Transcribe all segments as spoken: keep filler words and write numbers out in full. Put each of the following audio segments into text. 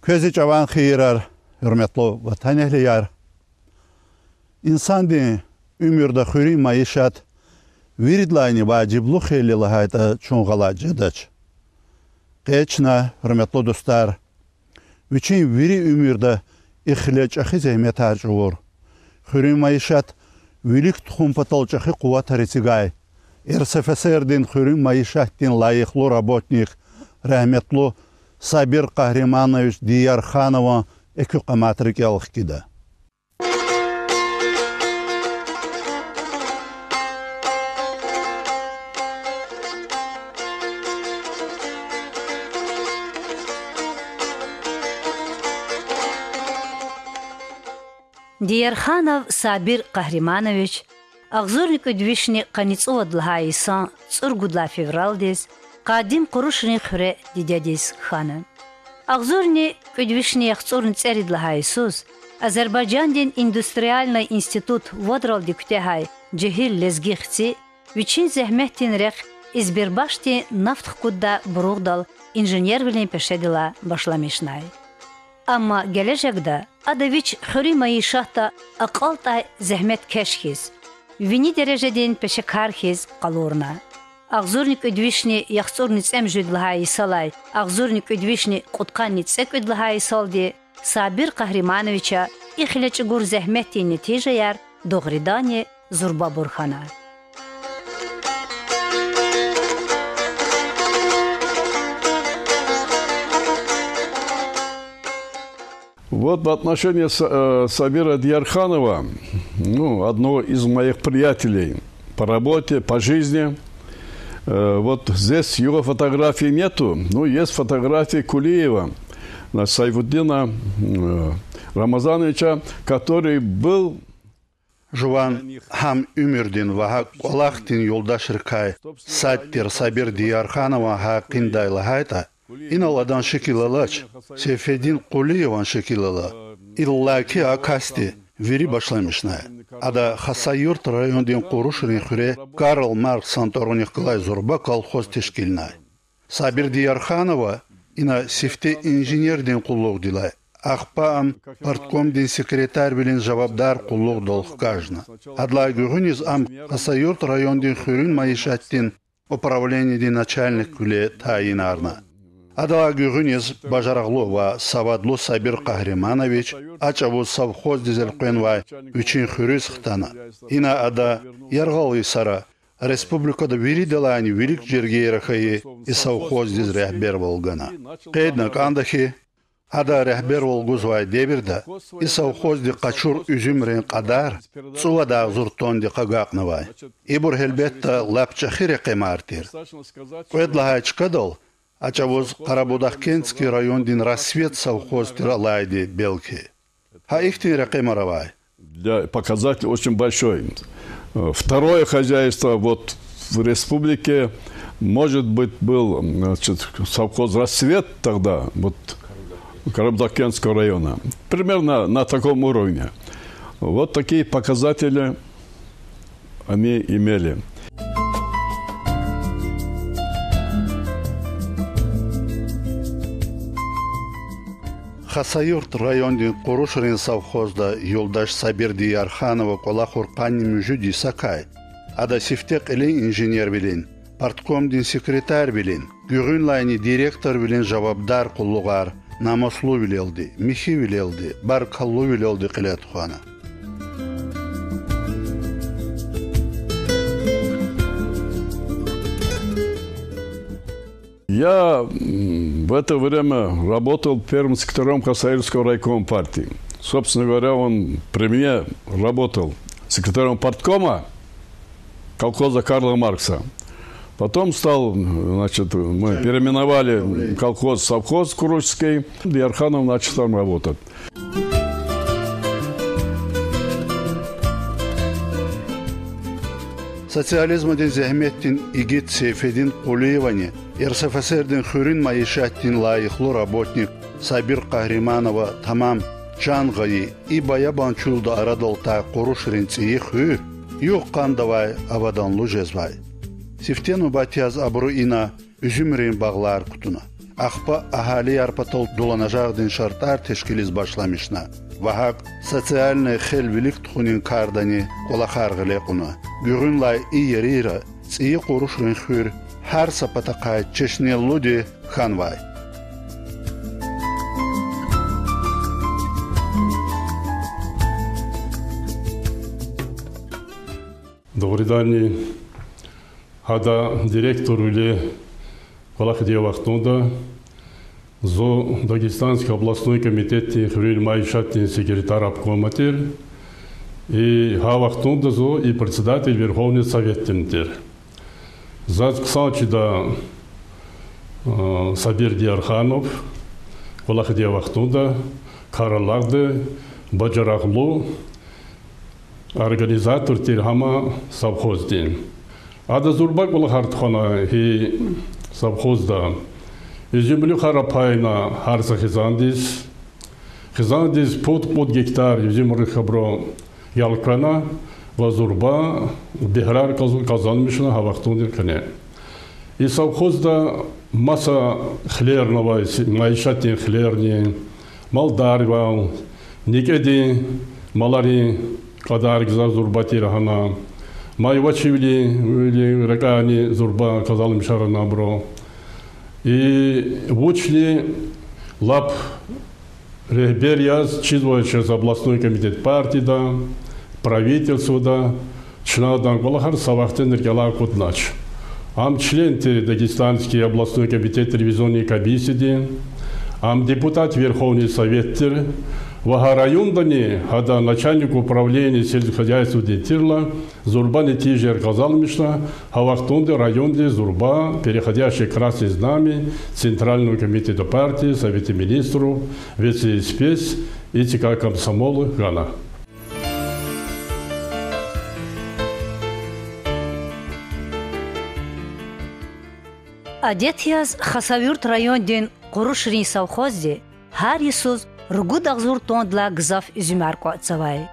Квез и чӀаван хийирар, гьуьрметлу ватанэгьлияр! Инсандин уьмуьрда хуьруьн майишат виридалайни важиблу хел я лагьайтӀа, чун гъалатӀ жедач. Къе чна, гьуьрметлу дустар, вичин вири уьмуьрда и хиле чӀехи зегьметар чӀугур, хуьруьн майишат вилик тухун патал чӀехи къуватар эцигай РСФСР-дин хуьруьн майишатдин лайихлу работник, рагьметлу Сабир Къагьриманович Диярханован экуь къамат рикӀел хкида. Диярханов Сабир Къагьриманович агъзурни кӀуьд вишни къанни цӀувад лагьай йисан цӀуругуд лагьай февралдиз къадим Къурушрин хуьре дидедиз хьана. Агъзурни кӀуьд вишни яхцӀурни цӀерид лагьай йисуз Азербайжандин индустриальный институт вадралди куьтягьай жегьил лезги хци вичин зегьметдин рехъ Избербашдин нафт хкуддай буругъдал инженервилин пешедилай башламишнай. Амма гележегда ада вич хуьруьн майишатда акьалтӀай зегьметкеш хьиз, вини дережадин пешекар хьиз къалурна. Агъзурни кӀуьд вишни яхцӀурни цӀемуьжуьд лагьай йисалай агъзурни кӀуьд вишни кьудкъанни цӀекӀуьд лагьай йисалди Сабир Къагьримановича и хиле чӀугур зегьметдин нетижаяр дугъриданни зурбабур хьана. Вот в отношении Са-, э, Сабира Диярханова, ну, одного из моих приятелей по работе, по жизни, э, вот здесь его фотографии нету, но есть фотографии Кулиева, значит, Сайфуддина, э, Рамазановича, который был Жуван гьам уьмуьрдин ва гьакӀ кӀвалахдин юлдашрикай сад тир Сабир Диярханован гьакъиндай лагьайтӀа, инал адан шикил алач, Сейфедин Къулиеван шикил ала. Иллаки а касди вири башламишнай. Ада Хасавюрт райондин Къурушрин хуьре Карл Марксан тӀварунихъ галай зурба колхоз тешкилнай. Сабир Диярханова ина сифте инженердин къуллугъдилай, ахпа ам парткомдин секретарвилин жавабдар къуллугъдал хкажна. Адалай гуьгъуьниз ам Хасавюрт райондин хуьруьн майишатдин управленидин начальниквиле тайинарна. Адалай гуьгъуьниз бажарагълу ва савадлу Сабир Къагьриманович а чӀавуз совхоздиз элкъвенвай вичин хуьруьз хтана. Ина ада яргъал йисара республикада виридалайни вилик жергейра хьайи и совхоздиз регьбервал гана. Къейдна кӀанда хьи, ада регьбервал гузвай девирда и совхозди къачур уьзуьмрин кьадар цӀувад агъзур тонндихъ агакьнавай. Ибур, гьелбетда, лап чӀехи рекъемар тир. Кьвед лагьай чкадал а чӀавуз Карабудахкентский райондин Рассвет совхоз тир алайди, белки. Гьа ихьтин рекъемар авай. Для показатель очень большой. Э, второе хозяйство вот в республике, может быть, был, значит, совхоз «Рассвет» тогда, вот, Карабудахкентского района. Примерно на таком уровне. Вот такие показатели они имели. Хасавюрт райондин Къурушрин совхозда юлдаш Сабир Диярханова кӀвалахур къанни муьжуьд йисакай ада сифте кьилин инженервилин, парткомдин секретарвилин, гуьгъуьнлайни директорвилин жавабдар къуллугъар намуслувилелди, михьивилелди, баркаллувилелди кьиле тухвана. Я, м, в это время работал первым секретарём Хасавюртского райкома партии. Собственно говоря, он при мне работал секретарём парткома колхоза Карла Маркса. Потом стал, значит, мы переименовали колхоз в совхоз Курушский. Диярханов начал там работать. Социализмдин зегьметдин игит Сейфедин Къулиевани РСФСР-дин хуьруьн майишатдин лайихлу работник Сабир Къагьриманова тамам чан гъайи и баябан чуьлда арадал атай Къурушрин ЦӀийи хуьр югъ-къандавай аваданлу жезвай. Сифте нубат яз абуру ина уьзуьмрин багълар кутуна. ахпа агьалияр патал дуланажагъдин шартӀар тешкилиз башламишна ва гьакӀ социальный хел вилик тухунин кардани кӀвалахар гъиле кьуна. Гуьгъуьнлай и ерийра ЦӀийи Къурушрин хуьр гьар са патахъай чешнеллуди хьанвай. Дугъриданни, гьада директорвиле кӀвалахдай вахтунда зун Дагестанский областной комитетдин хуьруьн майишатдин секретарь обкома тир, и гьа вахтунда зун и председатель Верховный Советдин тир. Заз хъсан чида, а, Сабир Диярханов кӀвалахдай вахтунда каралагъдай, бажарагълу организатор тир гьам совхоздин. Ада зурба кӀвалахар тухвана гьи совхозда. Уьзуьмлухар пайна гьар са хизандиз. Хизандиз пуд-пуд гектар уьзуьмрихъ абуру ялкъвена ва зурба бегьерар къаз-, къазанмишна гьа вахтунин къене. И совхозда маса хилерни авай, майишатдин хилерни, малдарвал, некӀедин маларин кьадар гзаф зурба тир гьана, майвачивилин, вилин ракӀарни зурба къазанмишарна абуру. И вучни лап регьбер яз чизвай чаз областной комитет партияда, правительствода, чна адан кӀвалахар са вахтунда рикӀелай акъуднач. Ам член тир Дагестанский областной комитет ревизионной комиссиядин, ам депутат Верховный Совет тир, ва гьа райондани гьада начальник управления сельского хозяйстводин тирла, зурба нетижаяр къазанмишна, гьа вахтунда районда зурба переходящее к Красной Знамени Центрального комитета партии, Совета министров, Вице-Спец и ЦК комсомола хьана. Адет яз Хасавюрт райондин Къурушрин совхозди гьар йисуз ругуд агъзур тонндилай гзаф уьзуьмар кӀватӀзавай.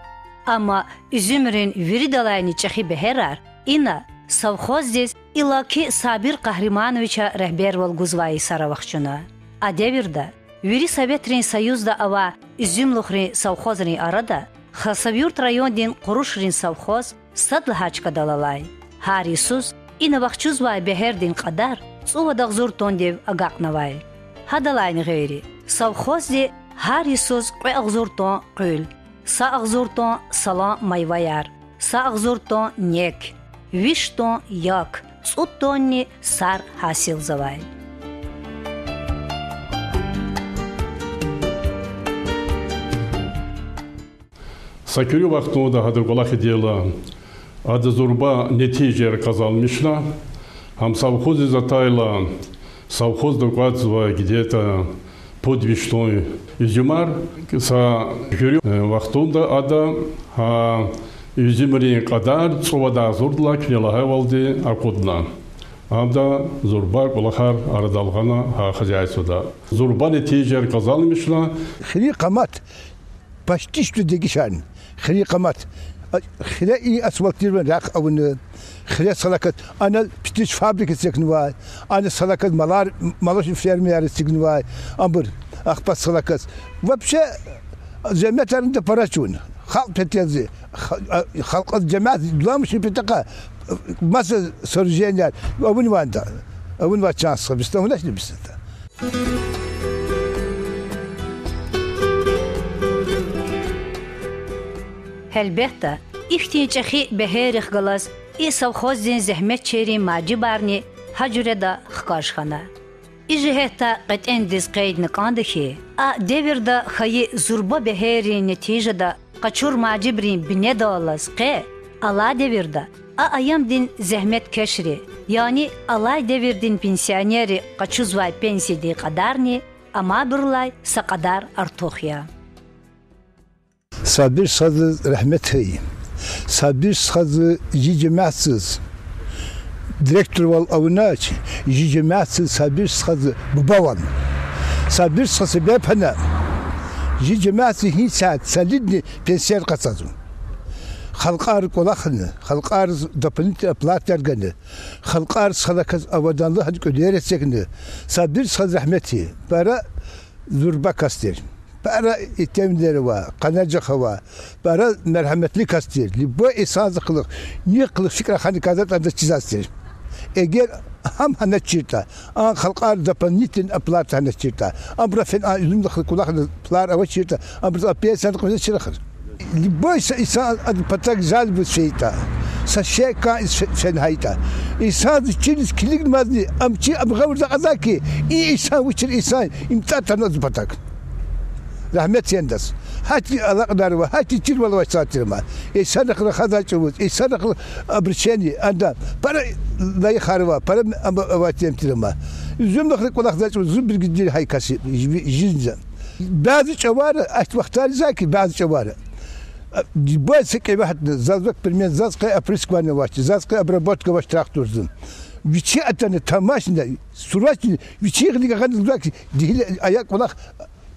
Амма уьзуьмрин виридалайни чӀехи бегьерар ина совхоздиз иллаки Сабир Къагьримановича регьбервал гузвай йисара вахчуна. А девирда вири Советрин Союзда авай уьзуьмлухрин совхозрин арада Хасавюрт райондин Къурушрин совхоз сад лагьай чкадал алай. Гьар йисуз ина вахчузвай бегьердин кьадар цӀувад агъзур тонндив агакьнавай. Гьадалайни гъейри, совхозди гьар йисуз кьве агъзур тонн къуьл, са агъзур тонн салан майваяр, са агъзур тонн нек, виш тонн як, цӀуд тоннни сар гьасилзавай. Са куьруь вахтунда гьада кӀвалахайдайла, ада зурба нетижаяр къазанмишна, гьам совхоздиз атайла, совхозда кӀватӀзавай где-то пуд виш тонн уьзуьмар, са куьруь, э, вахтунда ада гьа уьзуьмрин кьадар цӀувад агъзурдилай куьне лагьайвалди акъудна. Ада зурба кӀвалахар арадал гъана гьа хозяйствода. Зурба нетижаяр къазанмишна. Хирин къамат, почти что дегишарна. Хирин къамат. А, хире и асфальтирование рехъ авуна. Хире салаказ ана птичефабрика эцигнавай, ана салаказ малар, молочный фермаяр эцигнавай, абур, ахпа салаказ. Вообще, зегьметарни тапарачун. Халкь петелзи, ха-, а, халкьаз жемят дуламишун петахъай, маса сооруженияяр авунвайди, авунвай чан сабиста, авуначни бисета. Гьелбетда, ихьтин чӀехи бегьеррихъ галаз и совхоздин зегьметчийрин мажибарни гьа жуьреда хкаж хьана. И жигьетдай кьетӀендиз къейдна кӀанда хьи, а девирда хьайи зурба бегьеррин нетижада къачур мажибрин бинедаллаз къе алай девирда а аямдин зегьметкешри, яни алай девирдин пенсионерри къачузвай пенсиядин кьадарни амайбурулай са кьадар артух я. Сабир стхаз рагьмет хьайи. Сабир стхаз, жи жемятдиз директорвал авунач, жи жемятдиз Сабир стхаз буба авуна. Сабир стха себеб хьана, жи жемятдиз гьи сят солидный пенсионер къачузва. Халкьар кӀвалахна, халкьар дополнительный оплатаяр гана, халкьар схалаказ аваданлу гьа кӀвалер эцигна, сабир схаз рагьмети, пара зурба кас тир. Пара итимвилер ава, къанажагъ ава, пара мергьеметлу кас тир. Любой инсанзахъ кьулухъ, ни кьулухъ фикӀ рахана кӀанзаватӀа, адаз чизвайди тир. Эгер гьам гьанач чиртӀа, а халкьар дополнительный оплата гьанач чиртӀа, абуру фена а уьзуьмдихъ кӀвалахна пулар авач чиртӀа, абуруз а пенсияни кьве чирахар. Любой са инсан адан патав жалбуз фейитӀа, са шей кӀанз фе-, фена гьайитӀа, инсанзиз чириз килигнамазни, ам чи абгъавурда акьаза хьи, и инсан вучир инсан, им цӀа тана адан патав. Рагьмет яндаз. Гьахьтин алакьунар ва гьахьтин чирвал авай сад тир ма. Инсанрихъ рахазвай чӀавуз, инсанрихъ обращение, ада пара лайихар ва пара ам авай тир ма. Уьзуьмдихъ кӀвалахзавай чӀавуз зун биргидир гьай кас я, жи-, жизнь за. Бязи чӀавара, ахьтин вахтар ийизвай хьи, бязи чӀавара. Бязи са кӀеве гьатна, заз вак пример, заз къе опрыскивание авач, заз къе обработка авач трактордин. Вичи атана тамашна, сурачни, вичин гъиле гъана лугьузва хьи, дигьли ая кӀвалах,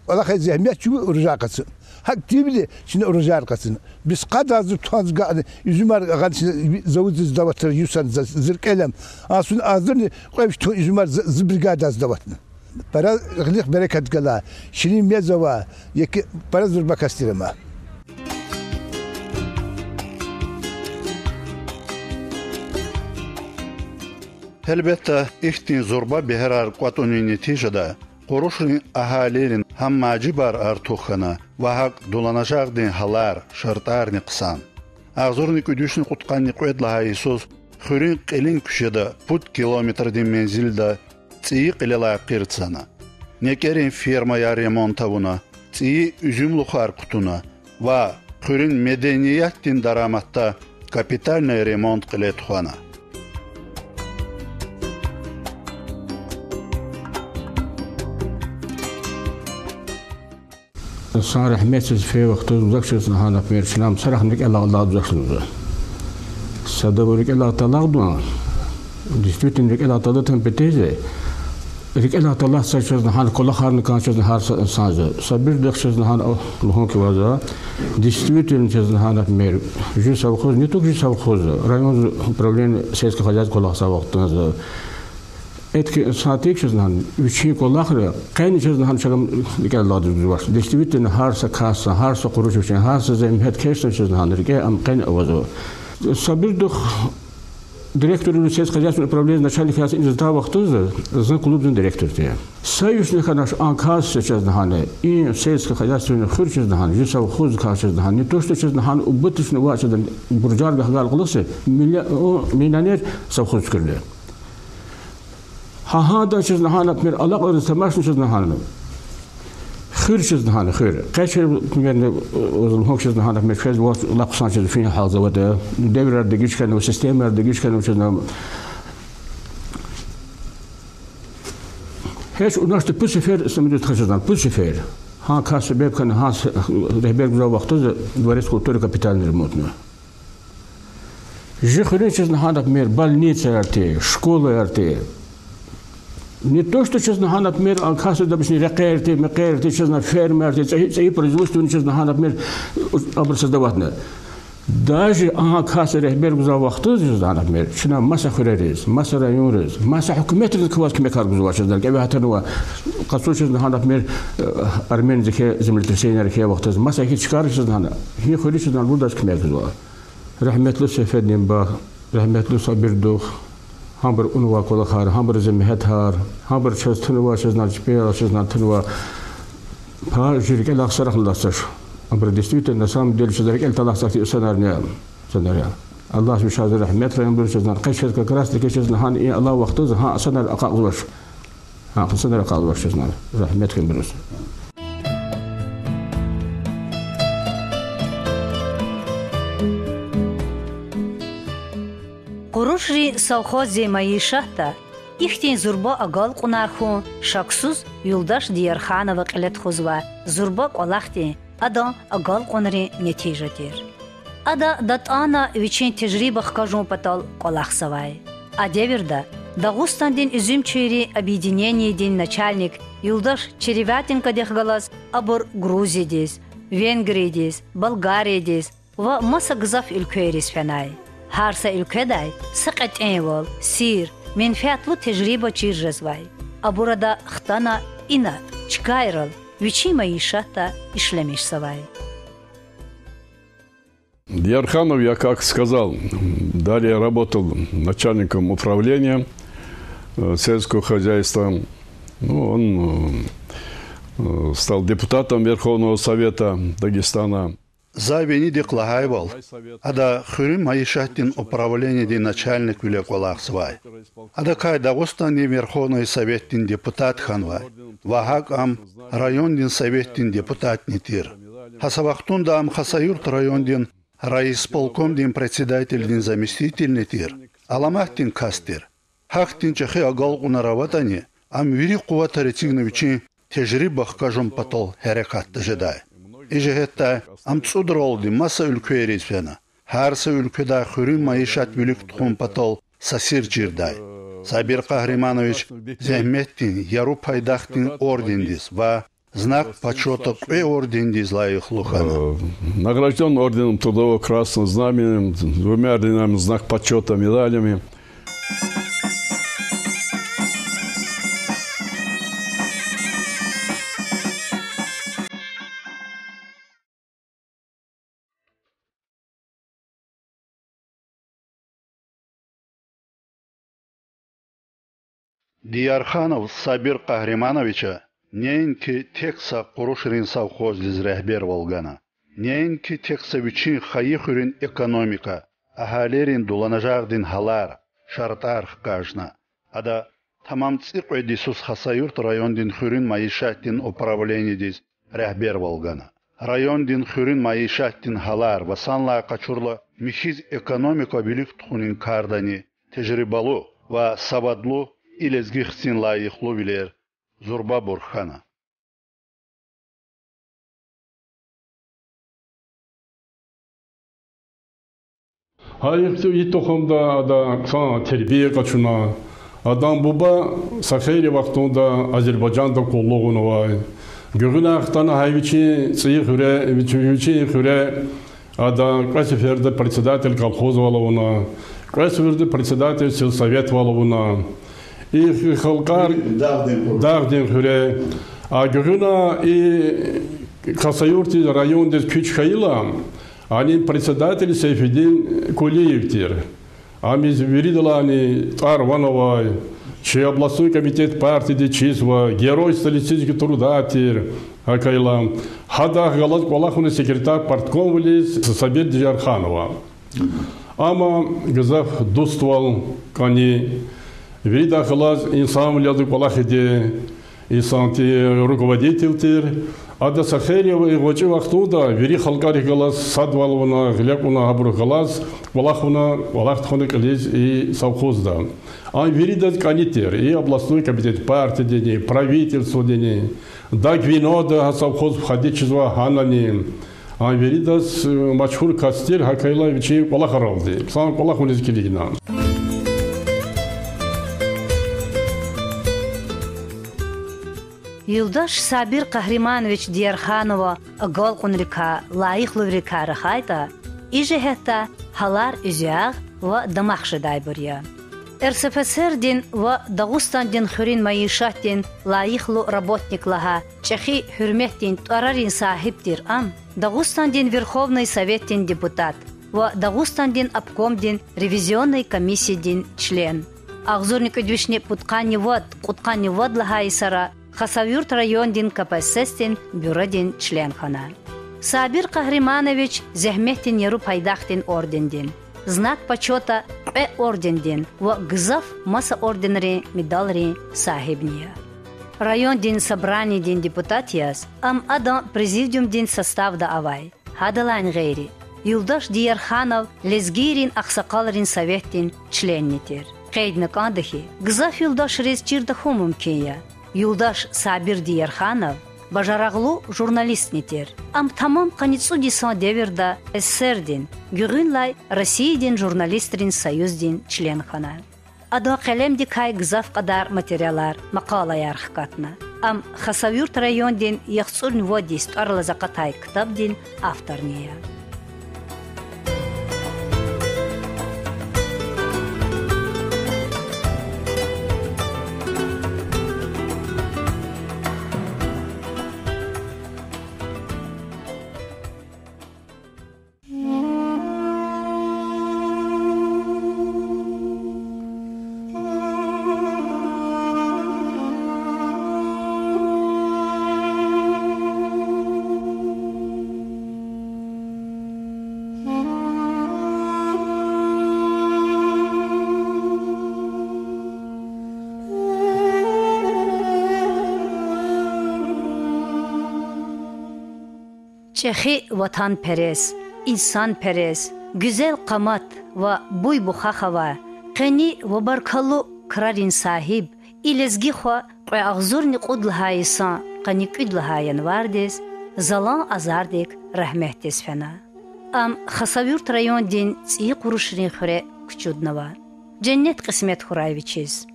кӀвалахай зегьмет чӀугу урожай къачу. ГьакӀ тирвиляй чна урожай къачуна. Бес къад агъзур тонна гана, уьзуьмар гъана чна заводдиз даватра юсан за, зи рикӀелай. Асун агъзурни кьве виш тонна уьзуьмар за, зи бригададиз даватна. Пара гъилихъ берекат гала, ширин мез ава, яки пара зурба кас тир ма. Гьелбетда, ихьтин зурба бегьерар кӀватӀунин нетижада Къурушрин агьалийрин гьам мажибар артух хьана ва гьакӀ дуланажагъдин гьалар, шартӀарни хъсан. Агъзурни кӀуьд вишни кьудкъанни кьвед лагьай йисуз хуьруьн кьилин куьчеда пуд километрдин мензилда цӀийи кьилелай къирд хьана. НекӀерин фермаяр ремонт авуна, цӀийи уьзуьмлухар кутуна ва хуьруьн медениятдин дараматда капитальный ремонт кьиле тухвана. Инсан рагьметсиз фейи вахтунда чаз лагьана, например, чна ам царахъни рикӀелай талгьана лугьузва. Садав рикӀелай талгьана, действительно рикӀелай талгьана патал, рикӀелай талгьана чаз лагьана кӀвалахарни кӀан чаз лагьана гьар са инсанза. Сабирдихъ чаз лагьана лугьун кӀанзава. Действительно чаз лагьана, например, жи совхоз, не только жи совхоз, район управление сельского хозяйства кӀвалахзавай вахтунда. Этки сатик чаз лагьана, вичин кӀвалахра къени чаз лагьана чарам рикӀелай лугьузвач. Действительно, гьар са кас, гьар са къуруш вичин, гьар са зегьмет кечна чаз лагьана рикӀе ам къени авазва. Сабирдихъ директор сельскохозяйственного управления начальник яз инзатай вахтунда, зун клубдин директор тир. Са вишни хьанач а кас чаз лагьана, и сельскохозяйственный хуьр чаз лагьана, жи совхоз кас чаз лагьана, не то что чаз лагьана убыточный ваъ чаз лагьана буржар гахгал кьулухъ са милли-, о, миллионер совхоз туькӀуьрна. Гьа, гьадан чаз лагьана, например, алакьариз тамашна чаз лагьана. Хуьр чаз лагьана, хуьр. Къе чаз, примерно, лугьун чаз лагьана, например, чаз ваз лап хъсан чаз фин гьалзаватӀа. Девирар дегиш хьанва, системаяр дегиш хьанва чаз лагьана. Гьич унашта пуд сефер самолёт хъжезан, пуд сефер. Гьа кас себеб хьана, гьа с-, регьбер гузвай вахтунда дворец культуры капитальный ремонтна. Жи хуьруьн чаз лагьана, например, больницаяр тир, школаяр тир. Не то что чаз лагьана, например, а касдаб ишни рекьер тир, мекьер тир, чаз лагьана фермаяр тир, цӀийи, цӀийи производственный чаз лагьана, например, абур создаватна. Даже а кас регьбер гузвай вахтунда чаз лагьана, например, чна маса хуьрериз, маса районриз, маса гьукуматриз кваз куьмекар гузвай чаз лагьана, кӀеве гьатнавай, къацу чаз лагьана, например, Арменияда хьайи землетрясениеяр хьайи вахтунда, маса ихьтин чкайриз чаз лагьана, гьи хуьруьз чаз лагьана, виридаз куьмек гузва. Рагьметлу Сейфеддин буба, рагьметлу Сабирдухъ, гьабур авунвай кӀвалахар, гьабур зегьметар, гьабур чаз тунвай, чаз лагьана, чпел, чаз лагьана, тунвай пай жи рикӀелай сарахъ лагьанач. Абур действительно, на самом деле, чаз рикӀелай талгьана хьтин инсанар я, инсанар я. Аллагьди вичиз рагьметрай абуруз, чаз лагьана, къе чаз как раз таки чаз лагьана и алай вахтунда гьа инсанар акьалтзавач. Гьа, хъсан ракъалвачиз лагьана, рагьмет хьуй абуруз. Къурушрин совхоздин майишатда ихьтин зурба агалкьунар хьун, шаксуз, юлдаш Диярханова кьиле тухузвай зурба кӀвалахдин, адан агалкьунрин нетижа тир. Ада датӀана вичин тежриба хкажун патал кӀвалахзавай. А девирда Дагъустандин уьзуьмчийрин объединениедин начальник юлдаш Черевятенкодихъ галаз абур Грузиядиз, Венгриядиз, Болгариядиз, ва маса гзаф уьлквейриз фенай. Гьар са уьлкведай са кьетӀенвал, сир, менфятлу тежриба чир жезвай. Абур ада хтана, ина чкайрал, вичин майишатда ишлемишзавай. Диярханов, я как сказал, далее работал начальником управления, э, сельского хозяйства. Ну, он, э, э, стал депутатом Верховного Совета Дагестана. За винидихъ лагьайвал, ада хуьруьн майишатдин управлениедин начальниквиле кӀвалахзавай. Адакай Дагъустандин Верховный Советдин депутат хьанвай ва гьакӀ ам райондин советдин депутатни тир. Гьа са вахтунда ам Хасавюрт райондин райисполкомдин председателдин заместительни тир, аламатдин кас тир. Гьахьтин чӀехи агалкьунар аватӀани, ам вири къуватар эцигна вичин тежриба хкажун патал гьерекатда жедай. И жигьетдай ам цӀудралди маса уьлквейриз фена, гьар са уьлкведай хуьруьн майишат вилик тухун патал са сир чирдай. Сабир Къагьриманович зегьметдин яру пайдахдин ордендиз ва Знак почёта кьве ордендиз лайихлу хьана. Э, награждён орденом Трудового Красного Знамени, двумя орденами Знак почёта, медалями. Диярханов Сабир Къагьримановича неинки тек са Къурушрин совхоздиз регьбервал гана, неинки тек са вичин хайи хуьруьн экономика, агьалийрин дуланажагъдин гьалар, шартӀар хкажна. Ада тамам цӀикьвед йисуз Хасавюрт райондин хуьруьн майишатдин управлениедиз регьбервал гана. Райондин хуьруьн майишатдин гьалар ва санлай къачурла михьиз экономика вилик тухунин кардани тежрибалу ва савадлу и лезги хцин лайихлувилер зурбабур хьана. Гьа ихьтин и тухумда ада хъсан тербия къачуна. Адан буба са хейлин вахтунда Азербайжанда къуллугъ авунвай. Гуьгъуьнай хтана гьа вичин цӀийи хуьре, вич-, вичин хуьре ада кьве сеферда председатель колхозвал авуна, кьве сеферда председатель сельсоветвал авуна. И халкьар Дагъдин хуьре. А гуьгъуьна и Хасавюртдиз, райондиз куьч хьайила, анин председатель Сейфедин Кулиев тир. Ам из виридалайни тӀвар-ван авай, чи областной комитет партиядиз чизва, Герой Социалистического Труда тир, гьакайла. Гьадахъ галаз кӀвалахна секретарь парткомвилиз Сабир Диярханова. Амма гзаф дуствал кӀани, виридахъ галаз инсанвилелди кӀвалахиди инсан тир, руководитель тир. Ада са хейлин гъвечӀи вахтунда вири халкьарихъ галаз садвал авуна, гъиле кьуна, гьабурухъ галаз кӀвалах авуна, кӀвалах тухвана кьилиз и совхозда. Ам виридаз кӀани тир, и областной комитет партиядини, правительстводини, Дагвинода гьа совхоз входить жезва гьанани. Ам виридаз, э, машгьур кас тир, гьакайла вичин кӀвалахралди. Хъсан кӀвалах авуниз килигна. Юлдаш Сабир Къагьриманович Диярханова агалкьунрикай, лайихлувилерикай рахайтӀа, и жигьетдай гьалар уьзягъ ва дамах жедайбур я. РСФСР-дин ва Дагъустандин хуьруьн майишатдин лайихлу работник лагьай чӀехи гьуьрметдин тӀварарин сагьиб тир ам, Дагъустандин Верховный Советдин депутат ва Дагъустандин обкомдин ревизионный комиссиядин член. Агъзурни кӀуьд вишни пудкъанни вад, кьудкъанни вад лагьай йисара Хасавюрт райондин КПСС-дин бюродин член хьана. Сабир Къагьриманович зегьметдин яру пайдахдин ордендин, Знак почёта кьве ордендин ва гзаф маса орденрин медалрин сагьибни я. Райондин собраниедин депутат яз ам адан президиумдин составда авай. Гьадалайни гъейри, юлдаш Диярханов лезгийрин агъсакъалрин советдин членни тир. Къейдна кӀанда хьи, гзаф юлдашриз чир тахьун мумкин я. Юлдаш Сабир Диярханов бажарагълу журналистни тир. Ам тамам къанни цӀуд йисан девирда СССР-дин, гуьгъуьнлай Россиядин журналистрин союздин член хьана. Адан къелемдикай гзаф кьадар материалар, макъалаяр хкатна. Ам Хасавюрт райондин яхцӀурни вад йис тӀвар алаз акъатай ктабдин авторни я. ЧӀехи ватанперес, инсанперес, гуьзел къамат ва буй-бухах авай, къени ва баркаллу крарин сагьиб, и лезги хва кьве агъзурни кьуд лагьай йисан къанни кӀуьд лагьай январдиз залан азардик рагьметдиз фена. Ам Хасавюрт райондин ЦӀийи Къурушрин хуьре кучуднава. Женнет кьисмет хьурай вичиз.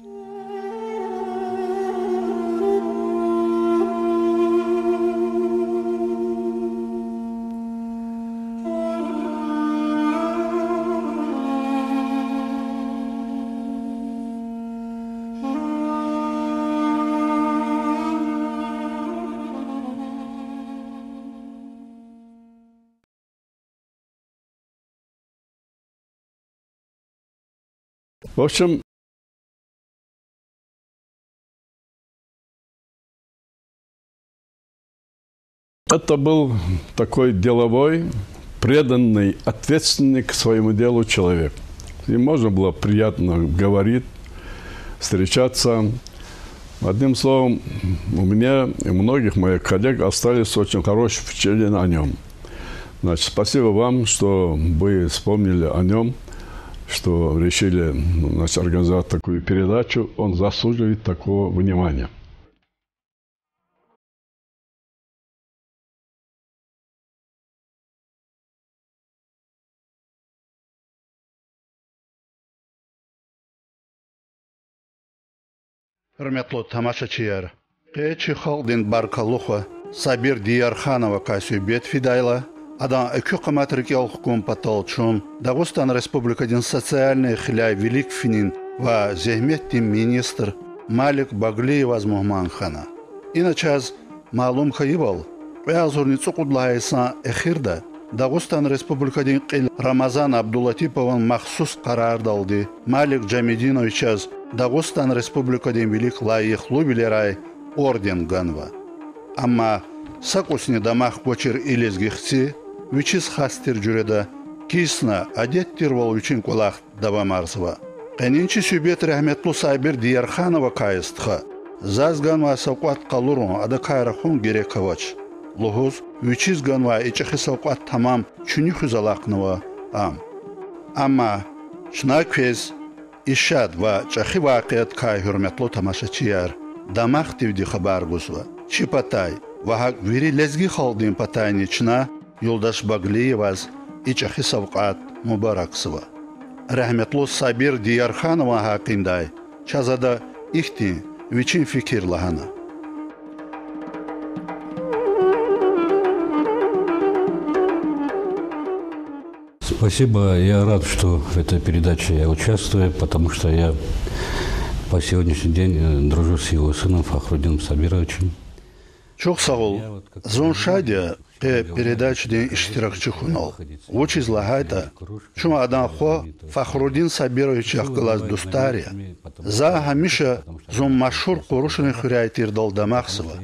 В общем, это был такой деловой, преданный, ответственный к своему делу человек. С ним можно было приятно говорить, встречаться. Одним словом, у меня и многих моих коллег остались очень хорошие впечатления о нём. Значит, спасибо вам, что вы вспомнили о нём, что решили, значит, организовать такую передачу. Он заслуживает такого внимания. Гьуьрметлу тамашачияр, къе чи халкьдин баркаллу хва Сабир Диярхановакай суьгьбет фидайла, адан экуь къамат рикӀел хкун патал чун Дагъустан Республикадин социальный хиляй вилик финин ва зегьметдин министр Малик Баглиеваз мугьман хьана. Ина чаз малум хьайивал, кьве агъзурни цӀукьуд лагьай йисан эхирда Дагъустан Республикадин кьил Рамазан Абдулатипован махсус къарардалди Малик Жамединовичаз Дагъустан Республикадин вилик лайихлувилерай орден ганва. Амма са кӀусни дамах гвачир и лезги хци вичиз хас тир жуьреда кисна адет тирвал вичин кӀвалах давамарзава. Къенин чи суьгьбет рагьметлу Сабир Диярхановакай я, стха. Заз ганвай савкьват къалурун, адакай рахун герек авач лугьуз, вичиз ганвай и чӀехи савкьват тамам чуьнуьхиз алахънава ам. Амма чна квез и шад ва чӀехи вакъиаткай, гьуьрметлу тамашачияр, дамахдивди хабар гузва. Чи патай ва гьакӀ вири лезги халкьдин патайни чна юлдаш Баглиеваз и чӀехи савкьват мубаракзава. Рагьметлу Сабир Диярханован гьакъиндай чаз ада ихьтин вичин фикир лагьана. Спасибо. Я рад, что в этой передаче я участвую, потому что я по сегодняшний день, э, дружу с его сыном Фахрудином Сабировичем. Чухсагъул, зун шад я къе передачадин иштиракчи хьунал. Вучиз лагьайтӀа, чун адан хва Фахрудин Сабировичахъ галаз дустар я. За гьамиша зун машгьур Къурушрин хуьряй тирдал дамахзава.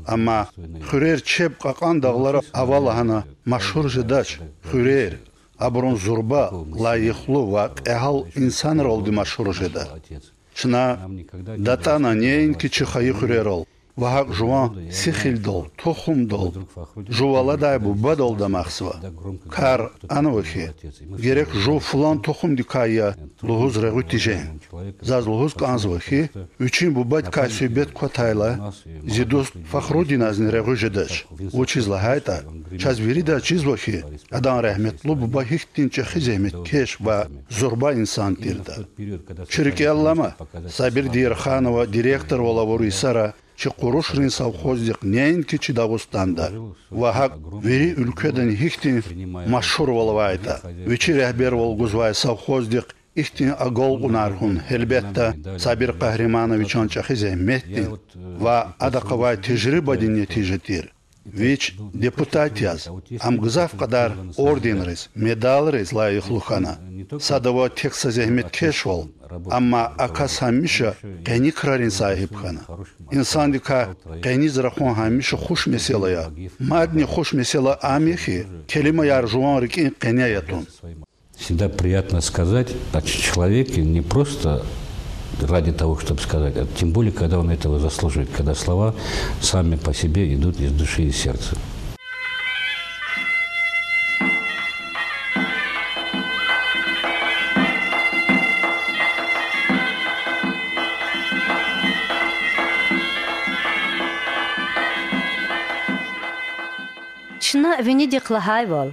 Амма хуьрер чеб кьакьан дагълара ава лагьана машгьур жедач, хуьрер абурун зурба, лайихлу ва кьегьал инсанралди машгьур жеда. Чна датӀана неинки чи хайи хуьрерал ва гьакӀ жуван сихилдал, тухумдал, жув аладай бубадал дамахзава. Кар анава хьи, герек жув флан тухумдикай я лугьуз регъуь тежен. Заз лугьуз кӀанзава хьи, вичин бубадикай суьгьбет кватайла, зи дуст Фахрудиназни регъуь жедач. Вучиз лагьайтӀа, чаз виридаз чизва хьи, адан рагьметлу буба гьихьтин чӀехи зегьметкеш ва зурба инсан тирда. Чи рикӀел алама, Сабир Диярханова директорвал авур йисара чи Къурушрин совхоздихъ неинки чи Дагъустанда ва гьакӀ вири уьлкведани гьихьтин машгьурвал авайтӀа, вичи регьбервал гузвай совхоздихъ ихьтин агалкьунар хьун, гьелбетда, Сабир Къагьримановичан чӀехи зегьметдин ва адахъ авай тежрибадин нетижа тир. Вич депутат яз, ам гзаф кьадар орденриз, медалриз лайихлу хьана. Садава тек са зегьметкешвал, амма а кас гьамиша къени крарин сагьиб хьана. Инсандикай къениз рахун гьамиша хуш месэла я. Мадни хуш месэла ам я хьи, келимаяр жуван рикӀин къене ятун. Всегда приятно сказать о ч-, человеке не просто ради того, чтобы сказать, а тем более, когда он этого заслуживает, когда слова сами по себе идут из души и сердца. Чна винидихъ лагьайвал,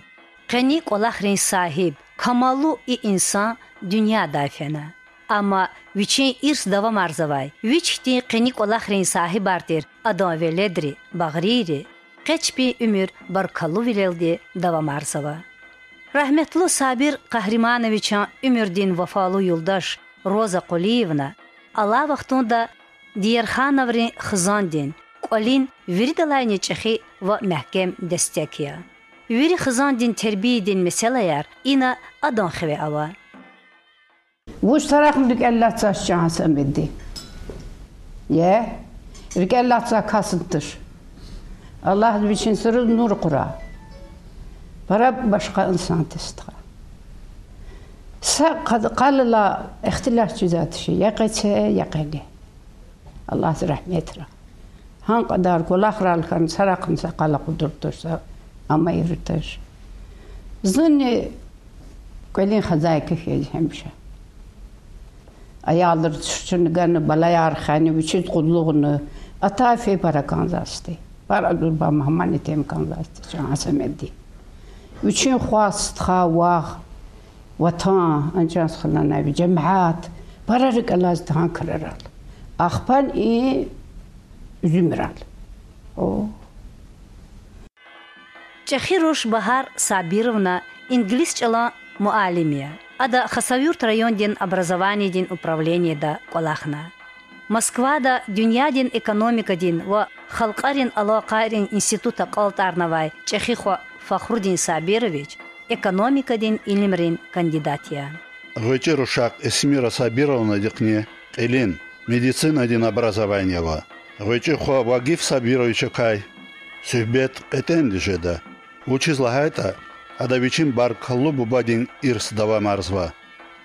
къени кӀвалахрин сагьиб, камаллу и инсан дуьньядай фена. Амма вичин ирс давамарзавай, вич хьтин къени кӀвалахрин сагьибар тир адан веледри, багърийри, къе чпин уьмуьр баркаллувилелди давамарзава. Рагьметлу Сабир Къагьримановичан уьмуьрдин вафалу юлдаш Роза Къулиевна алай вахтунда Диярхановрин хизандин, кӀвалин виридалайни чӀехи ва мягькем дестек я. Вири хизандин тербиядин месэлаяр ина адан хиве ава. Вуч тарахъни рикӀел алатзавач, чан Гьасамедди. Я, рикӀел алатзавай касни туш. Аллагьди вичин сируз нур къурай. Пара башкъа инсан тир стха. Са къад-, къалалай ихтилат жезвай тушир, я къеце, я къене. Аллагьди рагьметрай. Гьа кьадар кӀвалахрал хьана, са рахъни са къал акъудуртӀа, са амайритӀа. Зунни кӀвалин хозяйка хьиз гьамиша. Аялриз чун гана, балаяр хьана, вичиз къуллугъна, атай-фей пара кӀанзавайди. Пара зурба мугьман итим кӀанзавайди чан Гьасамедди. Вичин хва, стха, вах, ватан, анжах хьанвай жемят, пара рикӀ алазди гьа крарал. Ахпани и уьзуьмрал. О. ЧӀехи руш Багьар Сабировна инглис чӀалан муаллим я. Ада Хасавюрт райондин образованиядин управленияда кӀвалахна. Москвада дуьньядин экономикадин ва халкьарин алакъайрин институт акьалтӀарнавай чӀехи хва Фахрудин Сабирович экономикадин илимрин кандидат я. ГъвечӀи рушахъ Эсмира Сабировнадихъни кьилин, медицинадин образование ава. ГъвечӀи хва Вагиф Сабировичакай суьгьбет кьетӀенди жеда, вучиз лагьайтӀа ада вичин баркаллу бубадин ирс давамарзава.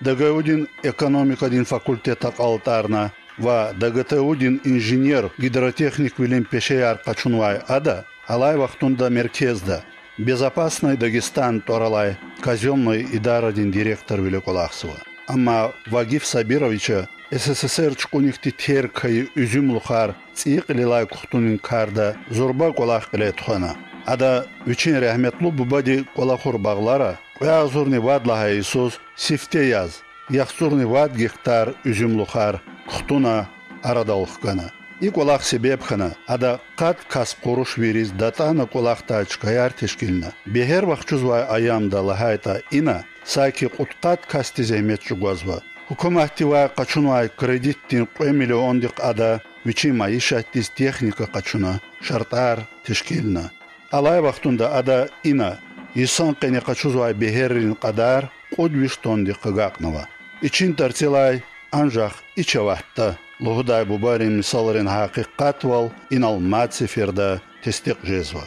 ДГУ-дин экономикадин факультет акьалтӀарна ва ДГТУ-дин инженер-гидротехниквилин пешеяр къачунвай ада алай вахтунда меркезда Безопасный Дагестан тӀвар алай казённый идарадин директорвиле кӀвалахзава. Амма Вагиф Сабировича СССР чукӀуникди терг хьайи уьзуьмлухар цӀийи кьилелай кухтунин карда зурба кӀвалах кьиле тухвана. Ада вичин рагьметлу бубади кӀвалахур багълара кьве агъзурни вад лагьай йисуз сифте яз, яхцӀурни вад гектар уьзуьмлухар кухтуна, арадал хкана. И кӀвалах себеб хьана, ада къад касб къурушвийриз датӀана кӀвалахдай чкаяр тешкилна. Бегьер вахчузвай аямда лагьайтӀа ина саки кьудкъад касди зегьмет чӀугвазва. Гьукуматдивай къачунвай кредитдин кьве миллиондихъ ада вичин майишатдиз техника къачуна, шартӀар тешкилна. Алай вахтунда ада ина йисан къене къачузвай бегьеррин кьадар кьуд виш тонндихъ агакьнава. Ичин тарцелай анжах ич аватда лугьудай бубайрин мисалрин гьакъикъатвал инал мад сеферда тестикь жезва.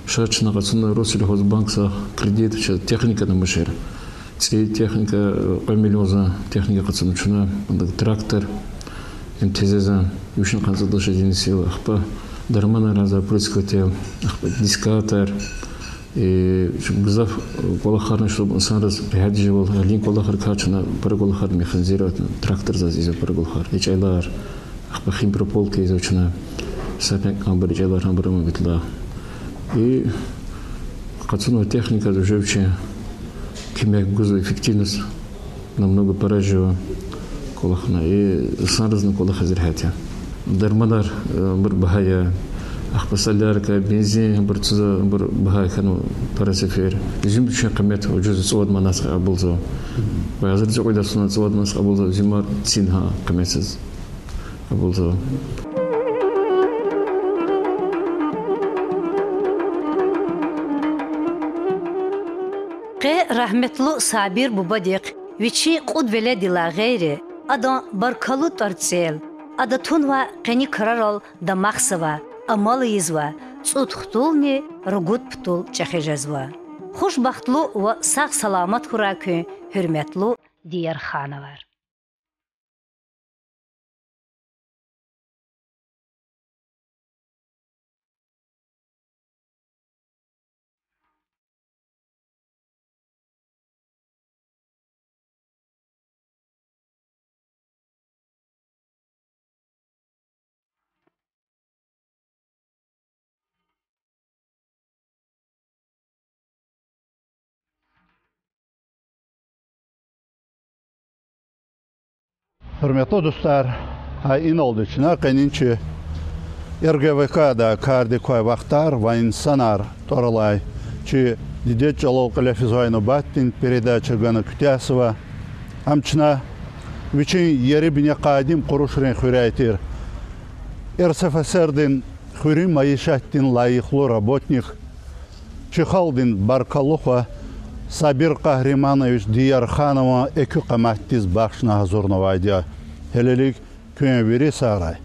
Ша чна къачуна Россельхозбанкдиз кредит, чаз техника намушир. ЦӀийи техника, кьве миллионза техника къачуна чна, трактор, МТЗ-за, вишни къанни цӀуд лошадиный сила, ахпа дарманар, опрыскиватель, ахпа дискатор, и гзаф кӀвалахарни, чтоб инсанриз регьят жедайвал, гьелин кӀвалахрикай чна пара кӀвалахар механизировать, тракторзаз ийизва пара кӀвалахар, ичӀелар, ахпа химпрополка ийизва чна, са пек абур ичӀелар, абур амай битла. И къачунвай техникадиз уже вичи куьмек гузва, эффективность намного пара жезва кӀвалахна. И инсанризни кӀвалахиз регьят я. Дарманар, э, абур багьа я. Ахпа солярка, бензин, абур цаза, абур багьа хьанва пара сефер. Уьзуьмдин вичин къимет ужуз, цӀувад манатдихъ кьабулзава. Ва гьазур цӀикьвед йисан цӀувад манатдихъ кьабулзавай уьзуьмар цин гьа къиметдиз кьабулзава. Къе рагьметлу Сабир бубадихъ вичин кьуд веледдилай гъейри, адан баркаллу тӀварцӀел, ада тунвай къени крарал дамахзавай амал ийизвай цӀуд хтулни ругуд птул чӀехи жезва. Хушбахтлу ва сагъ-саламат хьурай куьн, гьуьрметлу Диярхановар. Гьуьрметлу дустар, гьа иналди чна къенин чи РГВК-да кардик квай Вахтар ва инсанар тӀвар алай чи дидед чӀалал кьиле физвай нубатдин передача гана куьтягьзава. Ам чна вичин ери-бине къадим Къурушрин хуьряй тир РСФСР-дин хуьруьн майишатдин лайихлу работник, чи халкьдин баркаллу хва Сабир Къагьриманович Диярханован экуь къаматдиз бахшна гьазурнавайди я. Гьелелиг куьн вири сагърай.